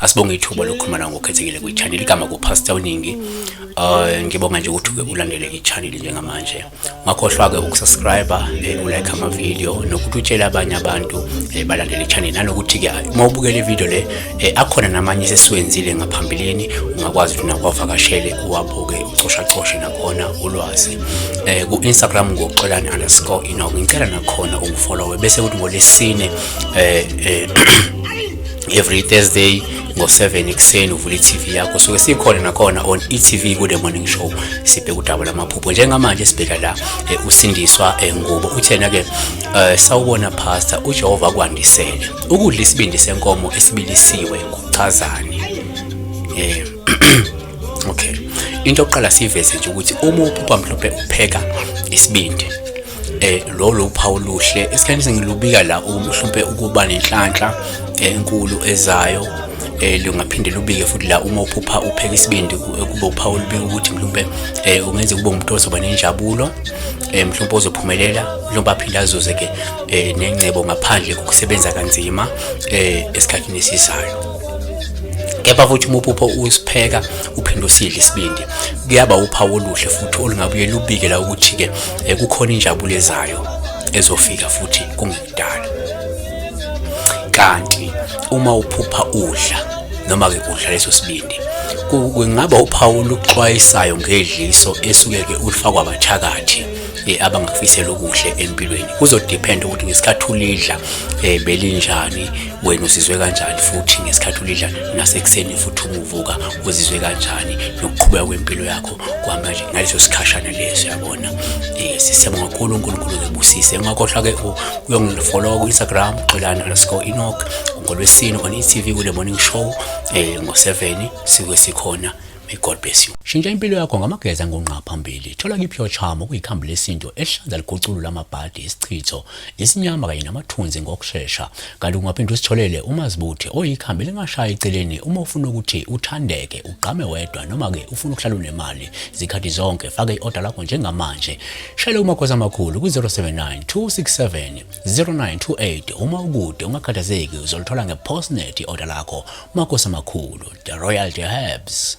Asibonge ithuba lokukhuluma nawe ngokukhethekile kwi-channel igama kuPastor Uningi. Ngibonga nje ukuthi uke ulandele i-channel njengamanje. Ungakhohlwa-ke ukusubscribe, ulike ama-video nokuthi utshele abanye abantu balandele i-channel, nanokuthi-ke uma ubukela i-video le akhona namanye esesiwenzile ngaphambilini, ungakwazi ukuthi nawe uwavakashele uwabuke ucoshacoshe nakhona ulwazi. Ku-Instagram ngoxolani_Enoch, ngicela nakhona ungifollowe, bese kuthi ngolesine every Thursday ngo-7 ekuseni uvula i-TV yakho, suke sikhona nakhona on e-TV ku-The Morning Show, sibheka udaba lamaphupho. Njengamanje sibheka la usindiswa ngubo uthena-ke sawubona pastor, uJehova akwandisele. Ukudla isibindi senkomo esibilisiwe kuchazani? Okay, into yokuqala siveze nje ukuthi uma uphupha mhlophe upheka isibindi, lolo uphawu oluhle esikhathini sengilubika la mhlawumbe ukuba nenhlanhla enkulu ezayo. Lungaphinde lubike futhi la uma uphupha upheka isibindi kube uphawu olubika ukuthi mhlawumbe ungenze kube umuntu ozoba nenjabulo, mhlawumbe ozophumelela, mhlawumbe aphinde azuze ke nengcebo ngaphandle kokusebenza kanzima esikhathini esizayo. Kepha futhi uma uphupha usipheka uphinde usidle isibindi, kuyaba uphawu oluhle futhi olungabuye lubike la ukuthi-ke kukhona injabulo ezayo ezofika futhi kungekudala. Kanti uma uphupha udla noma-ke udla leso sibindi, kungaba uphawu oluxwayisayo ngedliso esuke-ke ulifakwa abathakathi abangakufisela okuhle empilweni. Kuzodependa ukuthi ngesikhathi ulidla belinjani, wena uzizwe kanjani, futhi ngesikhathi ulidla nasekuseni futhi uma uvuka uzizwe kanjani, nokuqhubeka kwempilo yakho kuhamba nje ngaleso sikhashana leso, yabona. Siyabonga kakhulu, uNkulunkulu ebusise. Ungakhohlwa-ke uyongifollow ku-Instagram Xolani_Enoch, ngolwesine on e-TV kule Morning Show ngo-7 sike sikhona. May God bless you. Shintsha impilo yakho ngamageza ngongqa phambili. Thola ki-Pure Charm okuyikhambi lesintu elihlanza liguculula amabhadi, isichitho, isinyama kanye namathunzi ngokushesha. Kanti ungaphinde usitholele uMazibuthi oyikhambi elingashaya eceleni uma ufuna ukuthi uthandeke, ugqame wedwa noma-ke ufuna ukuhlala unemali zikhathi zonke. Faka i-order lakho njengamanje. Shayela umakhosi amakhulu ku-079 267 0928. Uma ukude ungakhathazeki, uzolithola nge-postnet i-order lakho. Makhosi amakhulu, the Royal Herbs.